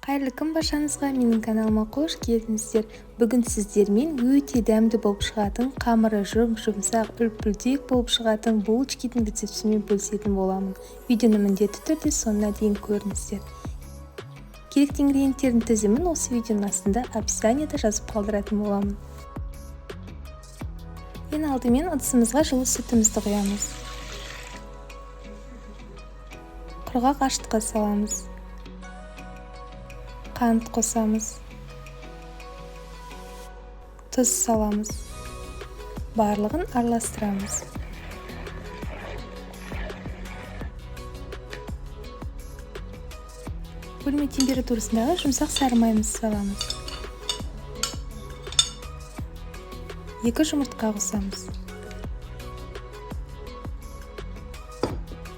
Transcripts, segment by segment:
Қайырлы күн баршаңызға, менің каналыма қош келдіңіздер. Бүгін сіздермен өте дәмді болып шығатын, қамыры жұп-жұмсақ, үлпілдек болып шығатын булочкидің рецептімен бөлісетін боламын. Видеоны міндетті түрде соңына дейін көріңіздер. Керекті ингредиенттердің тізімін осы видеоның астында описанияда жазып қалдыратын боламын. Ең алдымен ыдысымызға жылы сүтімізді құямыз. Құрғақ ашытқы саламыз. Қант қосамыз. Тұз саламыз. Барлығын араластырамыз. Бөлме температурасындағы жұмсақ сары майымызды саламыз. 2 жұмыртқа қосамыз.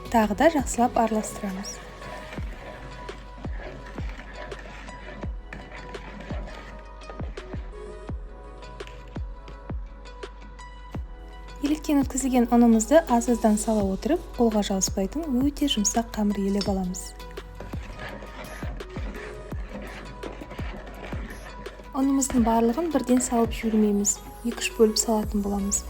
Тағы да жақсылап араластырамыз. Електен өткізілген ұнымызды аз-аздан сала отырып, қолға жабыспайтын өте жұмсақ қамыр елеп аламыз. Ұнымыздың барлығын бірден салып жібермейміз, 2-3 бөліп салатын боламыз.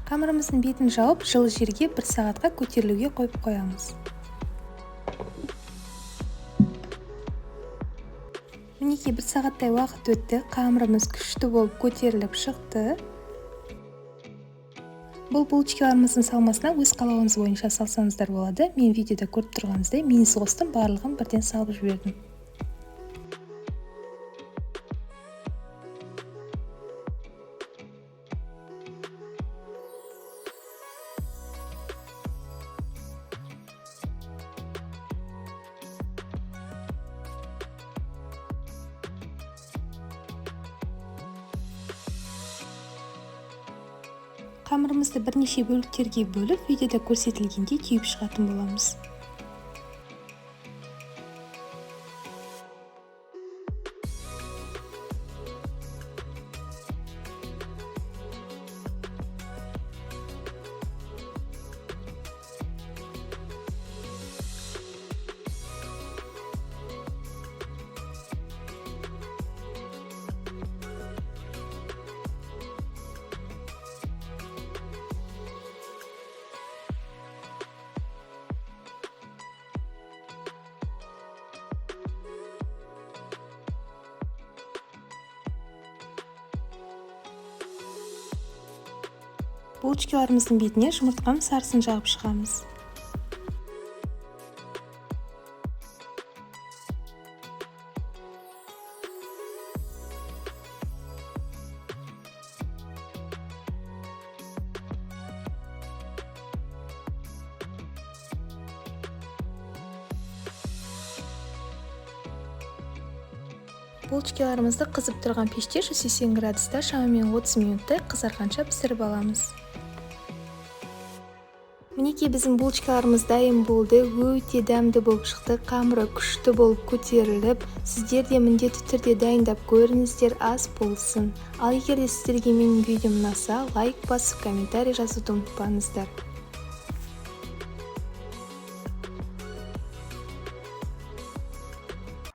Қамырымыздың бетін жауып, жылы жерге 1 сағатқа көтерілуге қойып қоямыз. Мінекей 1 сағаттай уақыт өтті, қамырымыз күшті болып көтеріліп шықты. Бұл булочкаларымыздың салмасына өз қалауыңыз бойынша салсаңыздар болады. Мен видеода көріп тұрғаныңыздай мен соустың барлығын бірден салып жібердім. Қамырымызды бірнеше бөліктерге бөліп, видеода көрсетілгендей түйіп шығатын боламыз. Булочкаларымыздың бетіне жұмыртқаның сарысын жағып шығамыз. Булочкаларымызды қызып тұрған пеште 180 градуста шамамен 30 минуттай қызарғанша пісіріп аламыз. Мінекей біздің булочкаларымыз дайын болды, өте дәмді болып шықты, қамыры күшті болып көтеріліп, сіздер де міндетті түрде дайындап көріңіздер, ас болсын. Ал егер де сіздерге менің видеом ұнаса, лайк басып, комментарий жазуды ұмытпаңыздар.